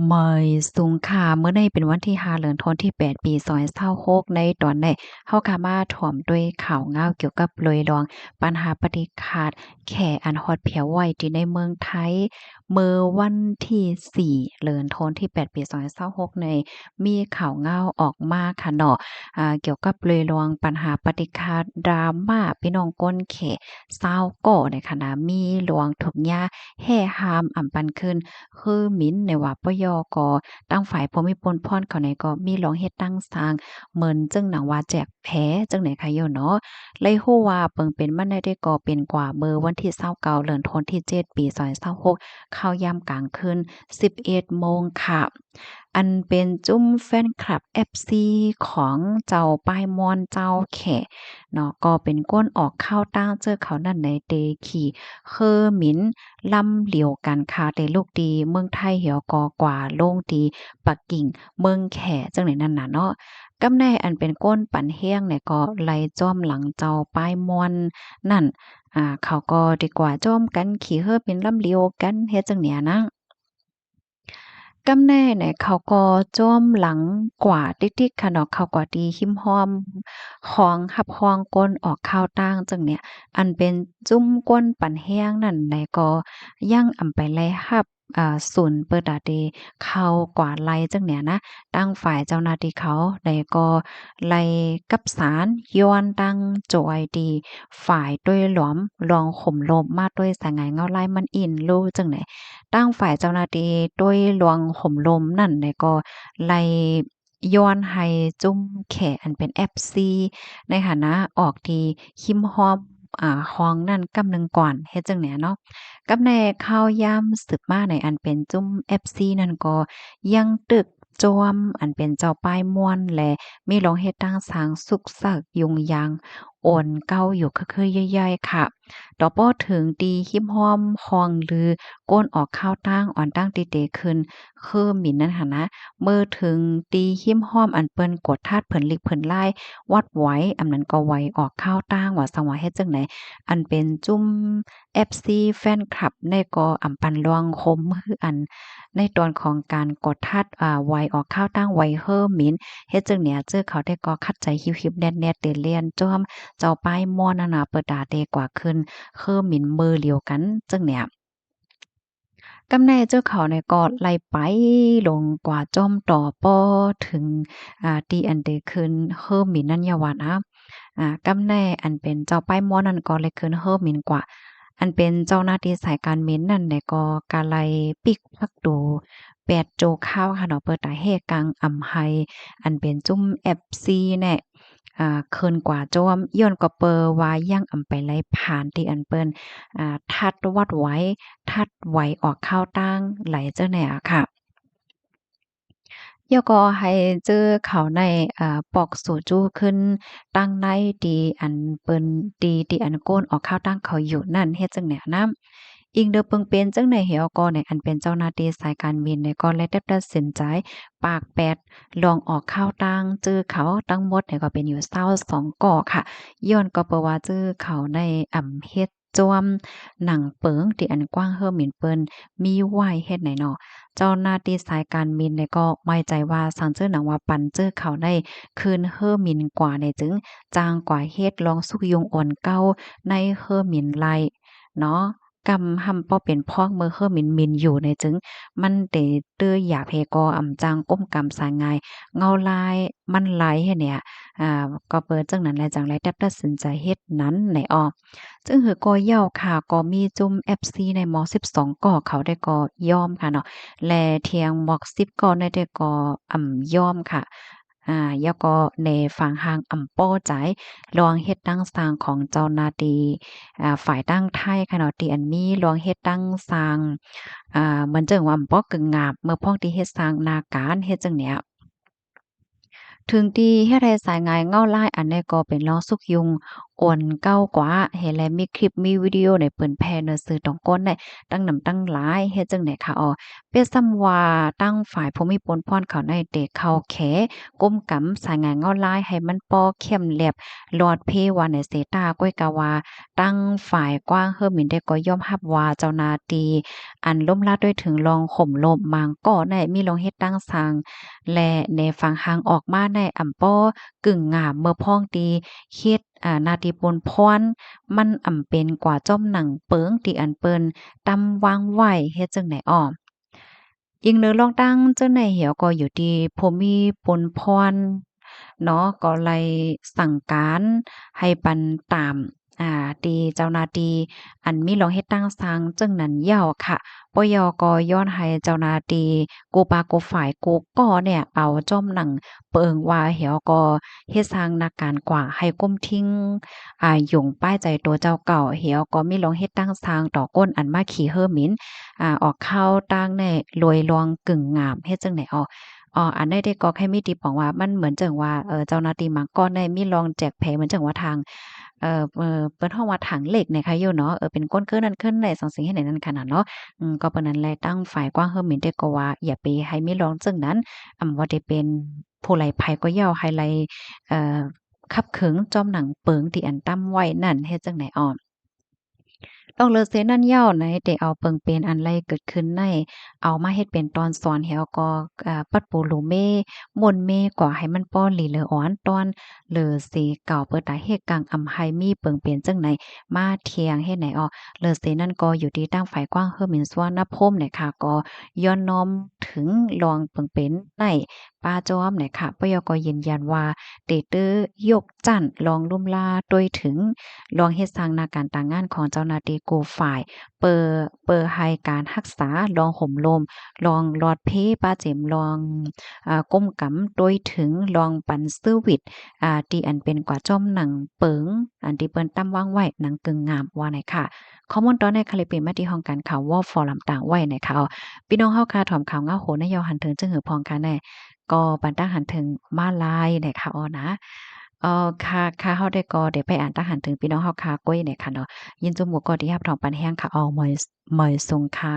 ມາຍສູງຄ່າ ມື້ນີ້ເປັນວັນທີຫ້າ ເດືອນທັນວາທີແປດ ປີສອງພັນຊາວຫົກ ໃນຕອນນີ້ເຮົາກະມາຖອມດ້ວຍຂ່າວງາວກ່ຽວກັບໂດຍລວມບັນຫາປະຕິກາດແຂກອັນຮອດພຽວໄວ້ທີ່ໃນເມືອງໄທ. ມື້ວັນທີສີ່ ເດືອນທັນວາທີແປດ ປີສອງພັນຊາວຫົກນີ້ ມີຂ່າວງາວອອກມາຄ່ະເນາະ ອາ ກ່ຽວກັບໂດຍລວມບັນຫາປະຕິກາດດຣາມາ ພີ່ນ້ອງຄົນແຂກຊາວເກາະໃນຂະນະມີລວງທຸກຍາແຮ່ຫ້າມອຳປັນຄືນ ຄືໝິນໃນວ່າ ປະຍໍ ກໍ ທາງຝ່າຍຜູ້ມີບຸນພອນເຂົາໃນກໍມີລອງເຮັດຕັ້ງສ້າງ ເໝືອນເຊິ່ງໜັງວ່າແຈກແພຈັ່ງໃດຄະໂຍເນາະ. ໄດ້ຮູ້ວ່າເບິ່ງເປັນມາໃນໄດ້ກໍເປັນກວ່າມື້ວັນທີຊາວເກົ້າ ເດືອນທັນວາທີເຈັດ ປີສອງພັນຊາວຫົກ ເຂົ້າຍາມກາງຄືນ ສິບເອັດໂມງຄ່ະ. ອັນເປັນຈຸ້ມແຟນຄລັບ ເອັຟຊີ ຂອງເຈົ້າປ້າຍມ່ວນ ເຈົ້າແຂກເນາະ ກໍເປັນຄົນອອກຂ່າວຕ່າງເຈີເຂົານັ້ນໃນເຕຂີ່ເຮືອໝິນລຳດຽວກັນຄ່ະ ເຕລຸກທີ່ເມືອງໄທ ແລ້ວກໍກວ່າລົງທີ່ປັກກິ່ງເມືອງແຂກຈັ່ງໃດນັ້ນນະເນາະ. ກັບແນ່ອັນເປັນຄົນປັນແຮງແນ່ກໍໄລ່ຈ້ອມຫຼັງເຈົ້າປ້າຍມ່ວນນັ້ນ ອາ ເຂົາກໍໄດ້ກວ່າຈ້ອມກັນ ຂີ່ເຮືອໝິນລຳດຽວກັນເຮັດຈັ່ງເນີ້ຍນະ. ກັບແນ່ແນ່ ເຂົາກໍຈ້ອມຫຼັງກວ່າຕິດໆ ຂະເນາະ ເຂົາກວ່າທີ່ຮິມຫ້ອມຫ້ອງຮັບຮອງຄົນອອກຂ່າວຕ່າງຈັ່ງເນີ້ຍ ອັນເປັນຈຸ້ມຄົນປັນແຮງນັ້ນແນ່ ກໍຍັງອຳໄປໄລ່ຮັບ ອາ ສູນເປີດຕາເຕເຂົ້າກວ່າໄລ່ຈັ່ງເນີ້ຍນະ. ທາງຝ່າຍເຈົ້າໜ້າທີ່ເຂົາແນ່ກໍໄລ່ກັບສານ ຍ້ອນຕັ້ງໂຈໄອຕີ ຝ່າຍໂຕ້ຍລວມລວງໂຮມລົມມາໂຕ້ຍສາຍງານເງົາລາຍມັນອິນລູຈັ່ງໃດ. ທາງຝ່າຍເຈົ້າໜ້າທີ່ໂຕ້ຍລວງໂຮມລົມນັ້ນແນ່ກໍໄລ່ຍ້ອນໃຫ້ຈຸ້ມແຂກອັນເປັນ ເອັຟຊີ ໃນຫັ້ນນະ ອອກທີ່ຮິມຫ້ອມ ອາ ຫ້ອງນັ້ນກຳໜຶ່ງກ່ອນ ເຮັດຈັ່ງເນີ້ຍເນາະ. ກັບແນ່ຂ່າວຍາມສືບມາໃນອັນເປັນຈຸ້ມ ເອັຟຊີ ນັ້ນກໍຍັງຕຶກ ໂຈມອັນເປັນເຈົ້າປ້າຍມ່ວນ ແລະ ມີລອງເຮັດຕັ້ງສ້າງສຸກຊາກຍຸງຍາງໂອນເກົ່າຢູ່ຄືໆ ຢ້າຍໆ ຄ່ະ. ຕໍ່ພໍເຖິງທີ່ຮິມຫ້ອມຫ້ອງລື ຄົນອອກຂ່າວຕ່າງ ອອນຕັ້ງທີ່ເຕຂຶ້ນເຮືອໝິນນັ້ນຫັ້ນນະ ເມື່ອເຖິງທີ່ຮິມຫ້ອມອັນເພິ່ນກວດທັດເຜິນລິກເຜິນລາຍ ວັດໄຫວ ອັນນັ້ນກໍໄຫວອອກຂ່າວຕ່າງວ່າຊັ້ນວ່າເຮັດຈັ່ງໃດ ອັນເປັນຈຸ້ມ ເອັຟຊີ ແຟນຄລັບໃນກໍອຳປັນລວງໂຮມ ຄືອັນໃນຕອນຂອງການກວດທັດ ອາ ໄຫວອອກຂ່າວຕ່າງໄຫວເຮີໝິນ ເຮັດຈັ່ງເນີ້ຍ ເຈີເຂົາແຕ່ກໍຂັດໃຈຫິບໆ ແໜດໆ ເຕລຽນຈ້ອມເຈົ້າປ້າຍມ່ວນນັ້ນນະ ເປີດຕາເຕກວ່າຂຶ້ນເຮີໝິນມື້ລຽວກັນຈັ່ງເນີ້ຍ. ກຳແນ່ເຈີເຂົາແນ່ກໍໄລ່ໄປລົງກວ່າຈ້ອມຕໍ່ ພໍເຖິງ ອາ ທີ່ອັນເຕຂຶ້ນເຮີໝິນນັ້ນຍາວານອາ ອາ ກຳແນ່ອັນເປັນເຈົ້າປ້າຍມ່ວນນັ້ນກໍໄລ່ຂຶ້ນເຮີໝິນກວ່າ ອັນເປັນເຈົ້າໜ້າທີ່ສາຍການໝິນນັ້ນແນ່ກໍກະໄລ່ປິກປະຕູແປດໂຈຄາວຄ່ະເນາະ ເປີດຕາເຮກາງອຳໄຮ ອັນເປັນຈຸ້ມ ເອັຟຊີ ແນ່ ອາ ເຄີນກວ່າຈ້ອມ ຍ້ອນກໍເປີວ່າຍັງອຳໄປໄລ່ຜ່ານທີ່ອັນເປີນ ອາ ທັດວັດໄຫວ ທັດໄຫວອອກຂ່າວຕ່າງໄຫຼເຈົ້າແນ່ອະຄ່ະ. ແລ້ວກໍໃຫ້ເຈີເຂົາໃນ ອາ ປອກສູຈູຂຶ້ນຕັ້ງໃນທີ່ອັນເປີນ ທີ່ ທີ່ອັນໂກນອອກຂ່າວຕ່າງເຂົາຢູ່ນັ້ນ ເຮັດຈັ່ງໃດນຳ. ອີງເດີເປິງເປັນຈັ່ງໃດແລ້ວກໍໃນອັນເປັນເຈົ້າໜ້າທີ່ສາຍການບິນໃນກໍໄດ້ຕັດ ຕັດສິນໃຈປາກແປດລອງອອກຂ່າວຕ່າງເຈີເຂົາ ທັງໝົດໃນກໍເປັນຢູ່ຊາວສອງກໍຄ່ະ ຍ້ອນກໍເພາະວ່າເຈີເຂົາໃນອຳເຮັດ ໂຈມໜັງເປິງທີ່ອັນກວ້າງເຮີໝິນເປີນມີໄວ້ເຮັດໃດເນາະ. ເຈົ້າໜ້າທີ່ສາຍການບິນໃດກໍໝາຍໃຈວ່າ ສັງເຈີໜັງວ່າປັນເຈີເຂົາໄດ້ຄືນເຮີໝິນກວ່າໃດຈຶ່ງ ຈ້າງກວ່າເຮັດລອງສຸກຍຸງໂອນເກົ່າໃນເຮີໝິນໄລ່ເນາະ. ກຳຫ້ຳບໍ່ເປັນພອກເມື່ອເຮີໝິນໝິນຢູ່ໃດຈຶ່ງ ມັນເຕເຕີຢາເພກໍອຳຈ້າງກົ້ມກຳສາຍງາຍເງົາລາຍມັນໄລ່ເຮັດເນຍ ອາ ກໍເປີດຈັ່ງນັ້ນແລະຈັ່ງໄດ້ຕັດ ຕັດສິນໃຈເຮັດນັ້ນໃດອອກ. ຈຶ່ງຫືອກໍເຍົາຄ່ະ ກໍມີຈຸ້ມເອັຟຊີໃນໝອກສິບສອງກໍເຂົາໄດ້ກໍຍອມຄ່ະເນາະ ແລະ ທຽງໝອກສິບກໍໃນໄດ້ກໍອຳຍອມຄ່ະ ອາ ແລ້ວກໍໃນຝັ່ງຫ້າງອຳພໍໃຈລອງເຮັດຕັ້ງສ້າງຂອງເຈົ້າໜ້າທີ່ ອາ ຝ່າຍຕັ້ງໄທຄ່ະເນາະ ທີ່ອັນມີລອງເຮັດຕັ້ງສ້າງ ອາ ເໝືອນເຊິ່ງວ່າອຳບໍ່ກຶງງາມ ເມື່ອພອງທີ່ເຮັດສ້າງໜ້າການເຮັດຈັ່ງເນີ້ຍ. ເຖິງທີ່ເຮັດໃຫ້ສາຍງາຍເງົາລາຍອັນໃດກໍເປັນລອງສຸກຍຸງ ໂອນເກົ້າກວ່າ ເຮັດແລະມີຄລິບມີວິດີໂອໃນເຜີຍແຜ່ໃນສື່ຕົງກົ້ນໄດ້ຕັ້ງນຳຕັ້ງຫຼາຍ ເຮັດຈັ່ງໃດຄະອໍ? ເປັນສ່ຳວ່າທາງຝ່າຍຜູ້ມີປຸນພອນເຂົາໃນເຕເຂົ້າແຂ ກຸມກຳສາຍງານເງົາລາຍໃຫ້ມັນພໍ້ເຂັ້ມແລບຫຼອດເພວ່າໃນເສຍຕາ ກ້ອຍກະວ່າ ທາງຝ່າຍກວາງເຮີໝິນເດກໍຍອມຮັບວ່າເຈົ້າໜ້າທີ່ອັນລົ້ມລາດດ້ວຍເຖິງລອງໂຫມລົມມາງກໍໃນມີລອງເຮັດຕັ້ງສ້າງ ແລະ ໃນຝັ່ງຫ່າງອອກມາໃນອຳບໍ່ກຶ່ງງາມ ເມື່ອພ້ອງທີ່ເຮັດ ອາ ໜ້າທີ່ປຸນພອນ ມັນອຳເປັນກວ່າຈ້ອມໜັງເປິງທີ່ອັນເປິ່ນຕຳວາງໄວ້ ເຮັດຈັ່ງໃດອໍ? ອີງເນີລອງຕັ້ງເຈົ້າໃນເຫວກໍຢູ່ທີ່ຜູ້ມີປຸນພອນເນາະ ກໍໄດ້ສັ່ງການໃຫ້ປັນຕາມ ອາ ທີ່ເຈົ້າໜ້າທີ່ອັນມີລອງເຮັດຕັ້ງສ້າງເຊິ່ງນັ້ນຢາວຄະ. ບໍ່ຢາວກໍຍ້ອນໃຫ້ເຈົ້າໜ້າທີ່ກູ້ປາກກູ້ຝ່າຍກູ້ກໍເນຍ ເອົາຈ້ອມໜັງເປິງວ່າເຫວກໍເຮັດສ້າງນັກການກວ່າໃຫ້ກຸມທິງ ອາ ຢົງປ້າຍໃຈຕົວເຈົ້າເກົ່າ ເຫວກໍມີລອງເຮັດຕັ້ງສ້າງຕໍ່ກົ້ນອັນມາຂີ່ເຮີໝິນ ອາ ອອກຂ່າວຕ່າງແນ່ລວຍລອງກຶ່ງງາມ ເຮັດຈັ່ງໃດອໍ? ອໍ ອັນໃດເດກໍໃຫ້ມີທີ່ປອງວ່າ ມັນເໝືອນຈັ່ງວ່າ ເອີ ເຈົ້າໜ້າທີ່ມາງກ້ອນໃນມີລອງແຈກແຜເໝືອນຈັ່ງວ່າທາງ ເອີ ເອີ ເພິ່ນຮ້ອງວ່າທາງເລກໃນຄະຢູ່ເນາະ ເອີ ເປັນກົ້ນຄືນັ້ນຄືໃນ ສັງສິເຮັດໃນນັ້ນຂະໜາດເນາະ. ອືມ ກໍເປັນນັ້ນແຫຼະ ທາງຝ່າຍກວາງເຮີໝິນເດກໍວ່າ ຢ່າໄປໃຫ້ມີລອງເຊິ່ງນັ້ນ ອຳວ່າໄດ້ເປັນຜູ້ໃດໃຜກໍຢ່າ ໃຫ້ໄດ້ ເອີ ຂັບເຂີງຈ້ອມໜັງເປິງທີ່ອັນຕຳໄວ້ນັ້ນ ເຮັດຈັ່ງໃດອໍ? ນອກເລີເສຍນັ້ນແລ້ວໃນ ໄດ້ເອົາເປິງເປັນອັນໄດ້ເກີດຂຶ້ນໃນ ເອົາມາເຮັດເປັນຕອນສອນ ແລ້ວກໍ ອາ ປັດປູລູເມ ມ້ວນເມກວ່າໃຫ້ມັນປ້ອນຫຼີເຫຼືອອ່ອນ ຕອນເລີເສເກົ່າ ເປີດຕາເຮັດກາງອຳໃຫ້ມີເປິງເປັນຈັ່ງໃດ ມາທ່ຽງເຮັດໃດອອກ. ເລີເສນັ້ນກໍຢູ່ທີ່ທາງຝ່າຍກວາງເຮີໝິນສຸວັນນະພູມນະຄະ ກໍຍ້ອນນ້ອມເຖິງລອງເປິງເປັນໃນ ປ້າຈອມນະຄະ ປະໂຍກກໍຢືນຢັນວ່າ ເຕເຕີຍົກຊັ້ນລອງລຸ່ມລາໂດຍເຖິງລອງເຮັດສ້າງໜ້າການຕາງງານຂອງເຈົ້າໜ້າທີ່ກູ້ຝ່າຍ ເປີ ເປີໃຫ້ການຮັກສາລອງໂຮມລົມ ລອງຫຼອດເພ ປະເຈັມລອງ ອາ ກົມກຳໂດຍເຖິງລອງປັນເຊີວິດ ອາ ທີ່ອັນເປັນກວ່າຈ້ອມໜັງເປິງ ອັນທີ່ເພິ່ນຕຳວາງໄວ້ໜັງກຶ່ງງາມວ່າໃນຄະ. ຂໍ້ມູນຕອນໃນຄະລິບປິມາທີ່ຫ້ອງການຂ່າວ World Forum ຕາງໄວ້ໃນຄະ. ພີ່ນ້ອງເຮົາຄະ ຖອມຂ່າວເງົາໂຫນນະຍອງຫັນເຖິງຈຶ່ງຫືອພອງຄະແນ່ ກໍປັນຕາງຫັນເຖິງມາລາຍໃນຄະອໍນະ. ເອີ ຄະ ຄະ ເຮົາໄດ້ກໍໄດ້ໄປອ່ານຕາງຫັນເຖິງພີ່ນ້ອງເຮົາຄະກ້ວຍໃນຄະເນາະ. ຍິນຊົມໝູ່ກໍທີ່ຮັບຖອມປັນແຮງຄະ ອອ ມອຍ ມອຍຊຸງຄະ.